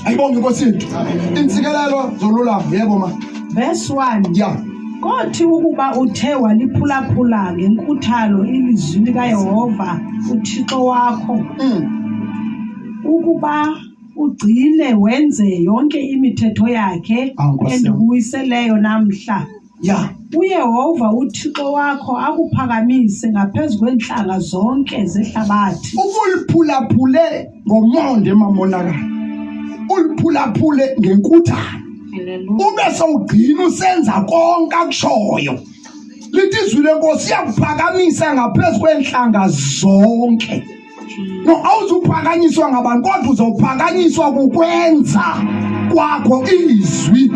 Ayibonge inkosi yethu. Intsikelelo zolulamo. Yebo ma. Verse 1. Yeah. Kothi ukuba uthe waliphulaphula ngenkuthalo ilizwi likaYehova uThixo wakho, ukuba ugcine wenze yonke imithetho yakhe Ah, Nkosi yam. endikuwiseleyo namhla, Ya. uYehova uThixo wakho akuphakamise ngaphezu kweentlanga zonke zehlabathi. Ubuliphulaphule ngomonde mamonakalo. Uliphulaphule ngenkuthalo. Ube sowugcina usenza konke akushoyo. Lithi izwi lenkosi iyakuphakamisa ngaphezu kweentlanga zonke. No, awuzuphakanyiswa ngabantu kodwa uzophakanyiswa kukwenza kwakho izwi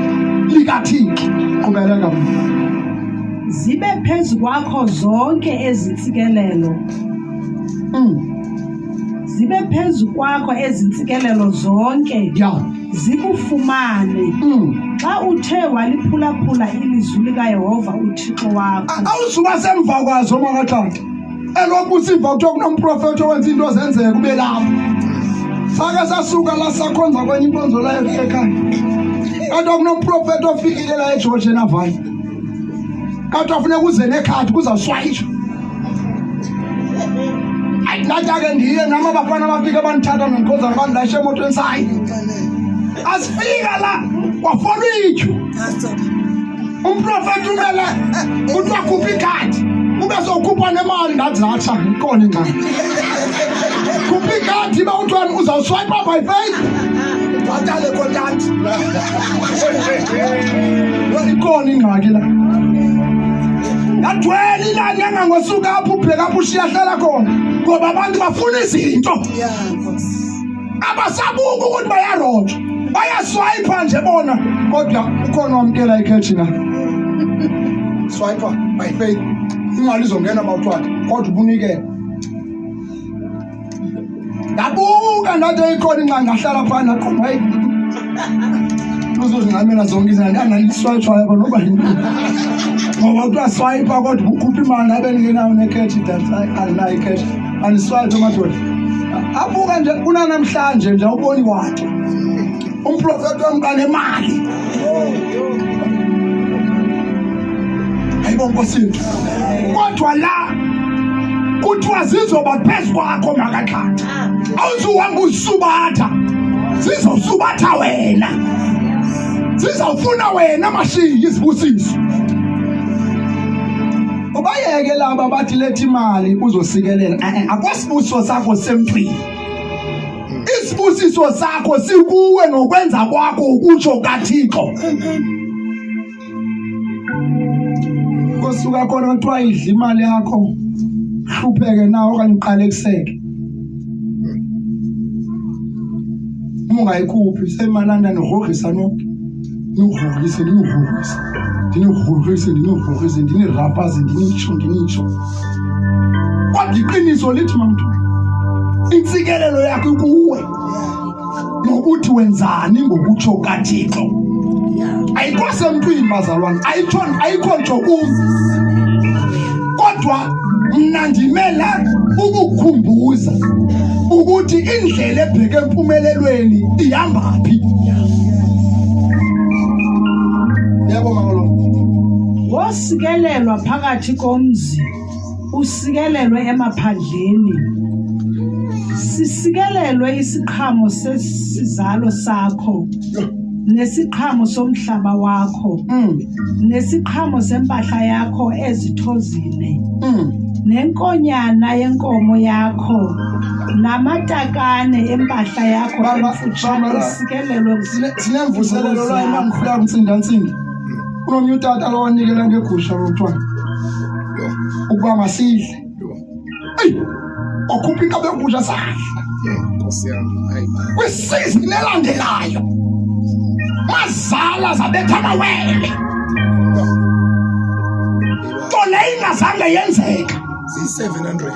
likaThixo. Qhubeleka. Zibe phezu kwakho zonke ezi ntsikelelo. Zibe phezu kwakho ezi ntsikelelo zonke. Yeah. Zikufumane. Xa uthe waliphulaphula ilizwi likaYehova uThixo wakho. Awuzuba semva kwazo makaTata. Elokhu usiva kuthiwa kunomprofethi owenza into zenzeka ube lapho. Sake sasuka la sakhonza kwenye inkonzo la ekhaya. Kanti kunomprofethi ofikile la eGeorge eNaval. Kanti afuneka uze nekhadi kuzawuswayishwa. Ayi ndathi ake ndiye nami abafana bafike bandithatha nondikhonza bandilayisha emotweni sayi. Asifika la kwafolwa ityhu. Umprofeti umele uthi wakhupha ikhadi ube sowukhupha nemali ndathi zatsha ikhona ingxaki. Khupha ikhadi uba kuthiwani uzawuswayipa by faith. Bhatale kontanti. Ikhona ingxaki la. Yathwele ilali yangangosuka apho ubheka apho ushiya hlala khona ngoba abantu bafuna izinto. Yeah, Nkosi. Abasabuki ukuthi bayarojwa bayaswayipha nje bona kodwa ukhona wamkela ikheshi na swipe by faith imali izongena bawuthwala kodwa ubunikele ndabuka ndathi ikhona ingxaki ngahlala phaa ndaqonda hayi uzozingxamela zonke izinto andandiswayitshwayo noba yintoni ngoba kuthiwa swayipha kodwa ukhupha imali abe ndingenayo nekheshi andinayo ikheshi andiswayiphe madoda abuka nje kunanamhlanje nje awuboni kwakhe umprofeti wamka nemali hayibo nkosi yethu kodwa la kuthiwa zizoba phezu kwakho makaxhatha awuzuhamba usubatha zizosubatha wena zizawufuna wena mashiyi izibusiso ubayeke laba bathi letha imali uzosikelela akwasibusiso sakho semntwini isibusiso sakho sikuwe nokwenza kwakho ukutsho kaThixo kosuka khona kuthiwa idla imali yakho hlupheke nawe okanye uqalekiseke uma ungayikhuphi semalanda nigrogrisa nonke nigrogrise ndinigrogrise ndinigrogrise ndinigrogrise ndinirapaze ndinitsho ndinitsho kodwa iqiniso lithi mamntu intsikelelo yakho ikuwe nokuthi wenzani ngokutsho kaThixo ayikho semntwini bazalwane ayikho ayikho ntsho kum kodwa mna ndime la ukukhumbuza ukuthi indlela ebheke empumelelweni ihamba phi yebo mama Wosikelelwa phakathi komzi usikelelwe emaphandleni. Sisikelelwe isiqhamo sesizalo sakho nesiqhamo somhlaba wakho nesiqhamo sempahla yakho ezithozine nenkonyana yenkomo yakho namatakane empahla yakho emfutshane isikelelwe Sinemvuselelo la imani fika mtsinda ntsinda. Kunomnye utata lo wanikela ngegusha lomntwana ukuba masidle. Eyi, wakhupha inkabi yegusha sadla. Nkosi yami, hayi baba. Kwisizini elandelayo mazala zabetha amawele. Nto leyo ingazange yenzeka. Ziyi-700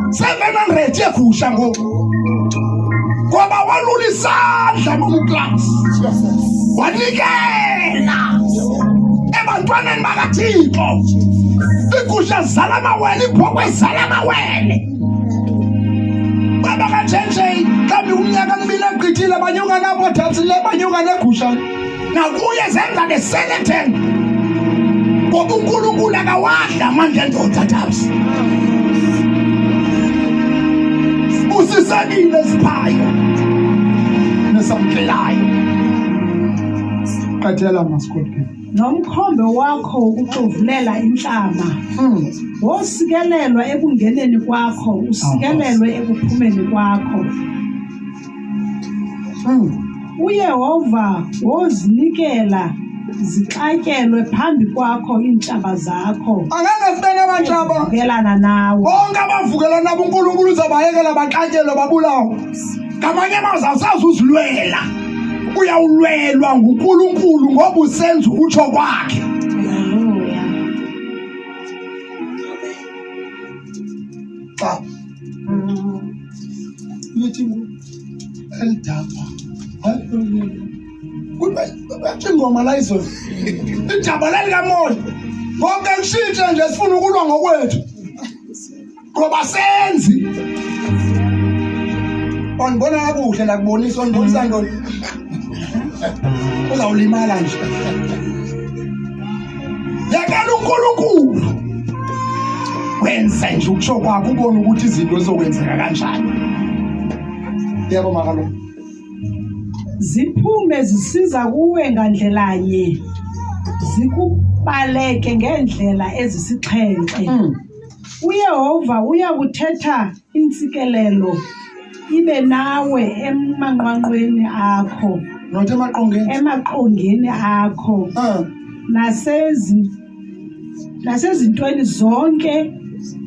700 yegusha ngoku ngoba walula isandla nomuklass wanikela ebantwaneni bakathixo igusha zala amawele ibhokwe zala amawele baba kanjenje mhlawumbi umnyaka mibili agqithile banyuka na Kodwa le banyuka negusha nakuye zenza the same thing ngoba uNkulunkulu akawadla amandla endoda tabs sibusisekile siphayo nesamkelayo qathela masikoti Nomkhombe wakho wokuxovulela intlama wosikelelwa ekungeneni kwakho, usikelelwe ekuphumeni kwakho. UYehova wozinikela zixatyelwe phambi kwakho iintshaba zakho. Angeke sibe nabantshaba. Vukelana nawe. Bonke abavukelana uNkulunkulu uzabayekela baxatyelwe babulawe. Ngamanye amazwi awusazi uzilwela. Uyawulwelwa nguNkulunkulu ngoba usenza ukutsho kwakhe. Haleluya. Xa. Lithi elidaba. Kuthi ingoma la izolo. Ijaba lalikamoya. Konke kushintshe nje sifuna ukulwa ngokwethu. Ngoba senzi. Ondibona kakuhle ndakubonisa ondibonisa ntoni? Uzawulimala nje. Yekela uNkulunkulu. Wenze nje ukusho kwakho ubone ukuthi izinto zizokwenzeka kanjani. Yebo makalo. Ziphume zisiza kuwe ngandlelanye, zikubaleke ngeendlela ezisixhenxe. UYehova uya kuthetha intsikelelo ibe nawe emanqwanqweni akho. Not emaqongeni. Emaqongeni akho. Nasezintweni zonke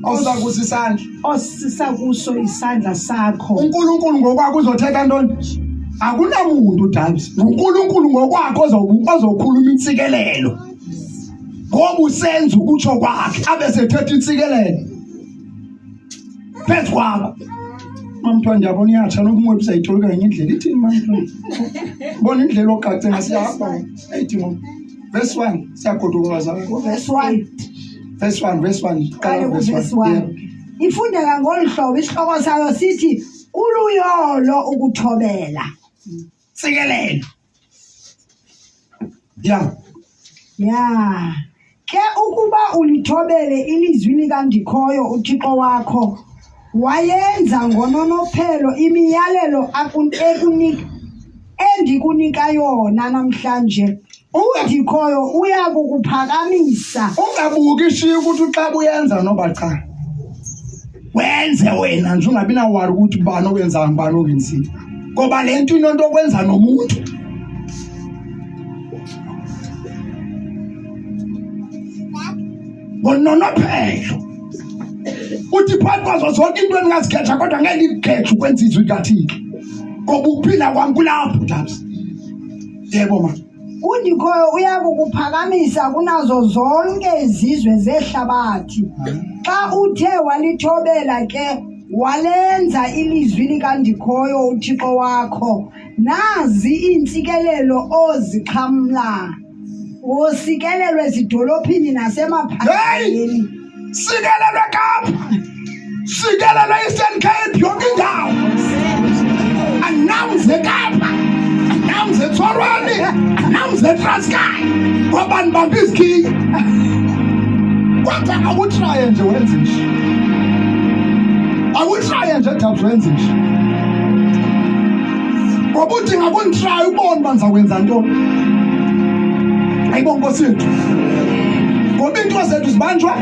osisa isandla. Osisa kuso isandla sakho. UNkulunkulu ngokwakhe uzothetha ntoni? Akunamuntu Dabs. UNkulunkulu ngokwakhe ozokhuluma intsikelelo. Ngoba usenza ukutsho kwakhe abe sethetha intsikelelo. Phezu kwakho. Mamthwa ndiyabona iyatsha nokumwe usayitolika ngenye indlela ithini mamthwa? Bona indlela ogace ngasihamba. Eyithi ngo. Verse 1 siyagoduka bazalwane. Verse 1. Verse 1 verse 1 Qale kuverse 1. Ifundeka ngolu hlobo isihloko sayo sithi kuluyolo ukuthobela. Sikelelo. Yeah. Ya. Ke ukuba ulithobele ilizwi likaNdikhoyo uThixo wakho, wayenza ngononophelo imiyalelo endikunika yona namhlanje, uNdikhoyo uya kukuphakamisa. Ungabuki ishiya ukuthi uxaba uyenza noba cha. Wenze wena nje ungabi nawari ukuthi ubani owenzayo ubani ongenziyo. Ngoba le nto inonto okwenza nomuntu. Ngononophelo. Uthi phakathi kwazo zonke into endingazikhetha kodwa ngeke ndikukhethe ukwenza izwi likaThixo. Ngoba ukuphila kwam kulapho Dabs. Yebo ma. UNdikhoyo uya kukuphakamisa kunazo zonke izizwe zehlabathi. Xa uthe walithobela ke walenza ilizwi likaNdikhoyo uThixo wakho, nazi iintsikelelo ozixhamla. Wosikelelwe ezidolophini nasemaphandleni. Hey! Sikelelwe Kapa. Sikelelwe Eastern Cape yonke indawo. Announce Kapa. Announce Tshwarwane. Announce Transkei. Ngoba nibambe izikhiya. Kodwa awutraye nje wenze nje. Awutraye nje Dabs wenze nje. Ngoba udinga kunditraye ubone uba ndizakwenza ntoni. Ayibo Nkosi yethu. Ngoba iinto zethu zibanjwa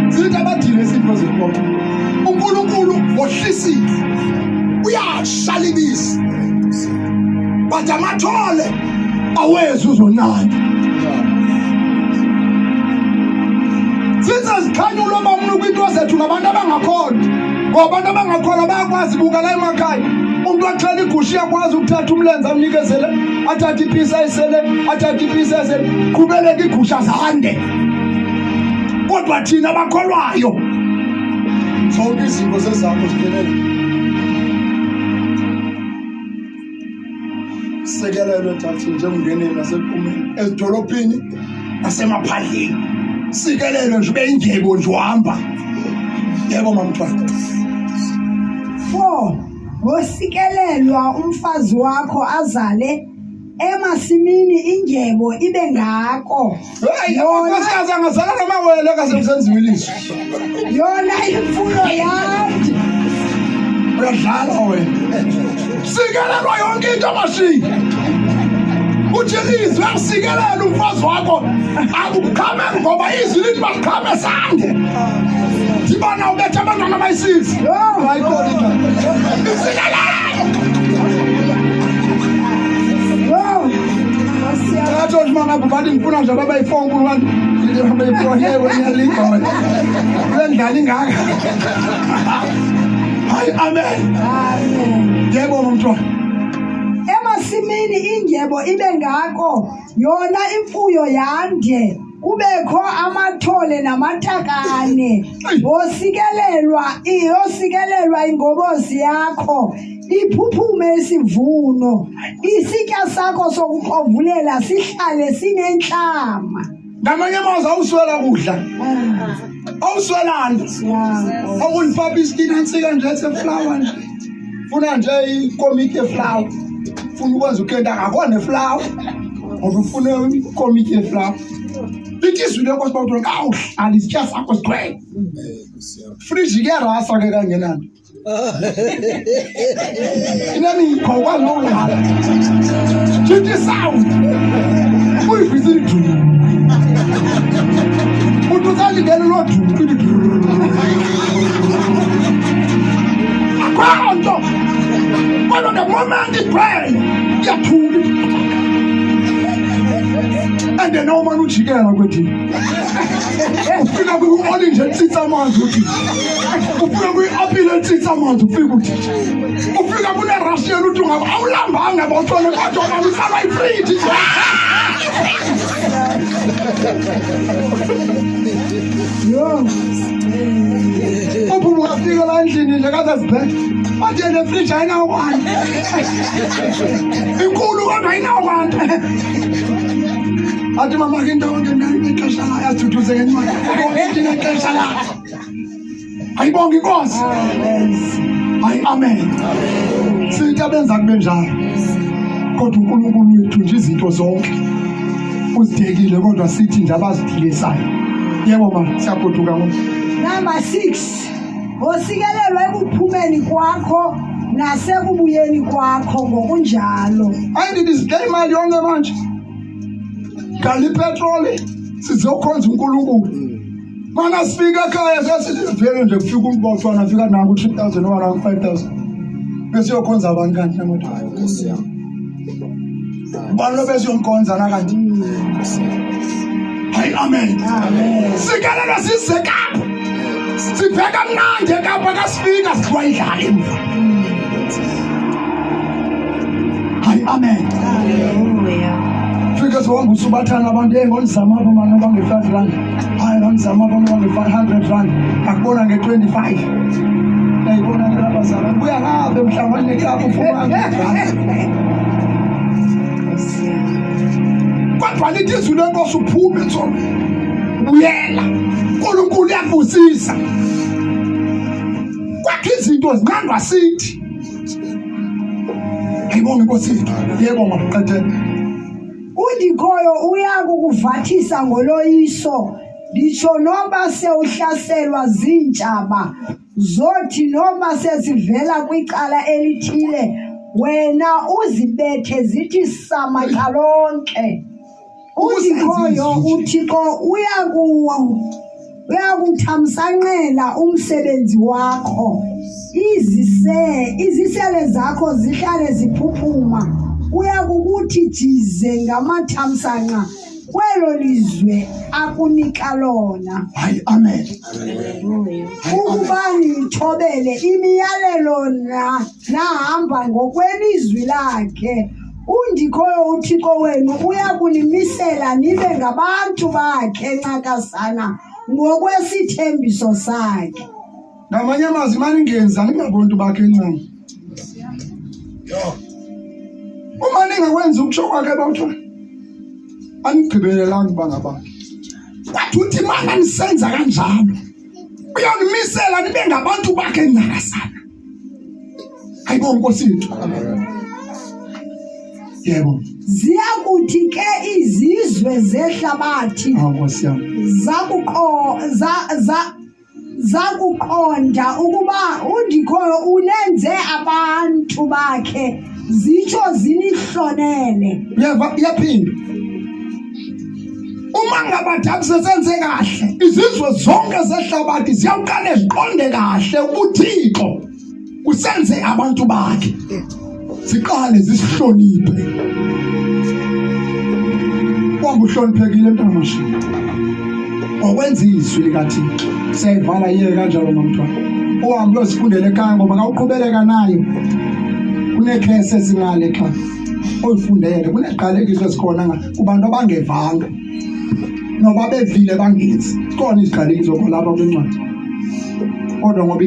zithi abadile izinto zethu. uNkulunkulu wohlisile. Uyasha libisi. But amathole awezi uzonanda. Size zikhanyulwe bamnu kwinto zethu ngabantu abangakholwa. Ngoba abantu abangakholwa bayakwazi buka la emakhaya. Umuntu axhela igusha uyakwazi ukuthatha umlenze amnikezele, athathe ipisi ayisele, athathe ipisi ayisele, qhubeleke igusha zande. Kodwa thina abakholwayo zonke izinto zezakho ziphelele. Sikelelwe thathi njengongeneni nasekuphumeni ezidolophini nasemaphandleni. Sikelelwe nje ube indyebo nje uhamba. Yebo mamthwana. 4. Wosikelelwa umfazi wakho azale emasimini indyebo ibe ngako. Hey, amakhosikazi angazala namawele kasemsenziwe ilizwi. Yona imfuyo yandi. Uyadlala wena. Sikelelwa yonke into amashiyi. Uthi ilizwi akusikelele umfazi wakho akuqhame ngoba izwi lithi masiqhame sande. Dibana ubetha abantwana abayisisi. Hayi khona into. Isikelele. Atsho nje mama bathi ndifuna nje baba ifoni nkulu kanti ndihambe ifoni yewe ngiyalinga wena. Kule ndlala ingaka. Hayi amen. Amen. Yebo mntwana. Emasimini indyebo ibe ngako yona imfuyo yande kubekho amathole namatakane wosikelelwa yosikelelwa ingobozi yakho iphuphume isivuno isitya sakho sokuxovulela sihlale sinentlama ngamanye amazwi awuswela kudla ah. awuswelani okunifapa isikinantsika nje seflawa nje funa nje ikomityi yeflawa funa ukwenza ukenta akakho neflawa ngoba ufuna ikomityi yeflawa lithi izwi lenkosi bawuthi kawuhlala isitya sakho sigcwele friji kuyarasa ke kangenani inemikhwa ukwazi nokulala tshintsha isound uyivisa ithi du uthi usalindele loo du ithi du akho nto kodwa the moment igcwele iyathula and then awumane ujikela kwethini ufika kwi-orange etsitsa amanzi uthi ufika kwi-apile etsitsa amanzi ufika uthi ufika kunerashian uthi ungaba awulambanga bawuthole kodwa mama usalwa ifriji Yho. Uphuma ukafika la endlini nje kaze zibhethe bathi le friji ayinawo kwanto inkulu kodwa ayinawo kwanto athi mama ke into yonke inexesha layo aziduduze ngencwadi yonke inexesha layo ayibonge inkosi hayi amen sithi abenza kube njalo kodwa uNkulunkulu wethu nje izinto zonke uzidekile kodwa sithi nje abazidilisayo yebo ma siyagoduka ngoku Number 6 Wosikelelwa ekuphumeni kwakho nasekubuyeni kwakho ngokunjalo. Hayi ndithi zidle imali yonke manje gala ipetroli sizokhonza uNkulunkulu mana sifika ekhaya sesivele nje kufika umntu bawuthwana afika nangu 3000 noma nangu 5000 bese uyokhonza abantu kanti namoto ubani lo bese uyomkhonza na kanti hayi amen sikelelwa size kapa sibheka mnandi ekapa kasifika sidliwa indlala emva hayi amen fike sihamba usubathana abantu hey ngondizama apho mani noba nge-five rand hayi ngondizama apho noba nge-five hundred rand akubona nge-25 ayibona ke abazalwane buya ngapha emhlanganweni klapho ufuna kodwa lithi izwi lenkosi uphume ensonweni buyela uNkulunkulu uyakubusisa kwakho izinto zinqandwa sithi ayibonge inkosi yethu yebo makuqedele undikhoyo uya kukuvathisa ngoloyiso nditsho noba sewuhlaselwa ziintshaba zothi noba sezivela kwicala elithile wena uzibethe zithi samacalonke Undikhoyo uThixo uyakuthamsanqela umsebenzi wakho izise izisele zakho zihlale ziphuphuma uya kukuthi jize ngamathamsanqa kwelo lizwe akunika lona hayi amen ukuba niyithobele imiyalelo na nahamba ngokwelizwi lakhe undikhoyo uthixo wenu uya kunimisela nibe ngabantu bakhe ncakasana ngokwesithembiso sakhe ngamanye amazwi mani ngenzi aningabontu bakhe ncam uma ningakwenzi ukutsho kwakhe bawuthiwa anigqibelelanga uba ngabakhe wathi uthi mana nisenza kanjalo uyonimisela nibe ngabantu bakhe ncakasana Hayibo Nkosi yethu. Yebo. Ziyakuthi ke izizwe zehlabathi Awu Nkosi yami. zakuqo za za zakuqonda ukuba uNdikhoyo unenze abantu bakhe zitsho zinihlonele. Uyeva iyaphinda. Uma ngabadabu sesenze kahle, izizwe zonke zehlabathi ziyawuqale ziqonde kahle ubuThixo usenze abantu bakhe. Siqale zisihloniphe. Wamba uhloniphekile mntanamashiya. Ngokwenza izwi likaThixo. Siyayivala yeke kanjalo mamntwana. Uhambe uyozifundela ekhaya ngoba kawuqhubeleka nayo. Kunekhese esingale xa oyifundele kuneziqalekiso ezikhona kubantu abangevanga noba bevile bangenzi. Zikhona iziqalekiso kwalapha kwincwadi. Kodwa ngoba